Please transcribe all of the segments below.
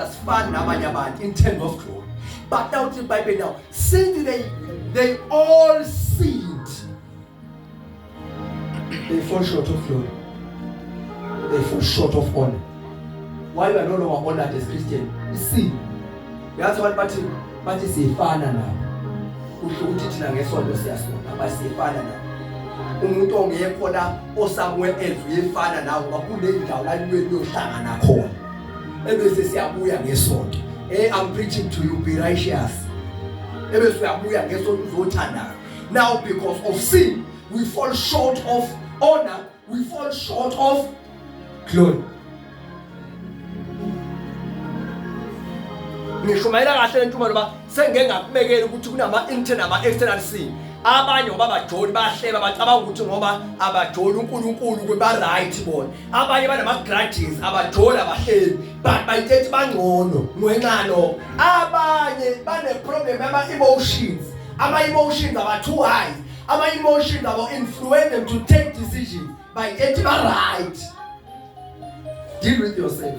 Asifani nabanye abantu in terms of glory. But now the Bible now, since they all sinned, they fall short of glory. They fall short of honor. Why you are no longer honored as Christian? Sin. Uyazi abantu bathi sifana nabo. Kusho ukuthi thina ngesonto siyasonta, but sifana nabo. Umuntu ongekho la osomewhere else uyefana nawe ngoba kunendawo la niyohlangana khona. Ebese siyabuya ngesonto. Hey, I'm preaching to you, be righteous. Ebese uyabuya ngesonto uzothandaza. Now because of sin, we fall short of honor, we fall short of glory. Ngishumayela kahle lentshumayelo ba sengeke ngakubekela ukuthi kunama internal ama external sin. Abanye ngoba abajoli bahleba bacabanga ukuthi ngoba abajoli uNkulunkulu kuba right bona. Abanye banama grudges abajoli abahleli but bayitethi bangcono ngenxa lo. Abanye bane problem yama emotions. Ama emotions aba too high. Ama emotions aba influence them to take decisions. Bayitethi ba right. Deal with yourself.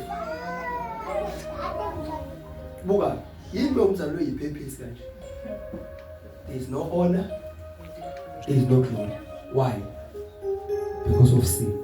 Buka, yini lo mzali oyiphephisi kanje? There is no honor, there is no glory. Why? Because of sin.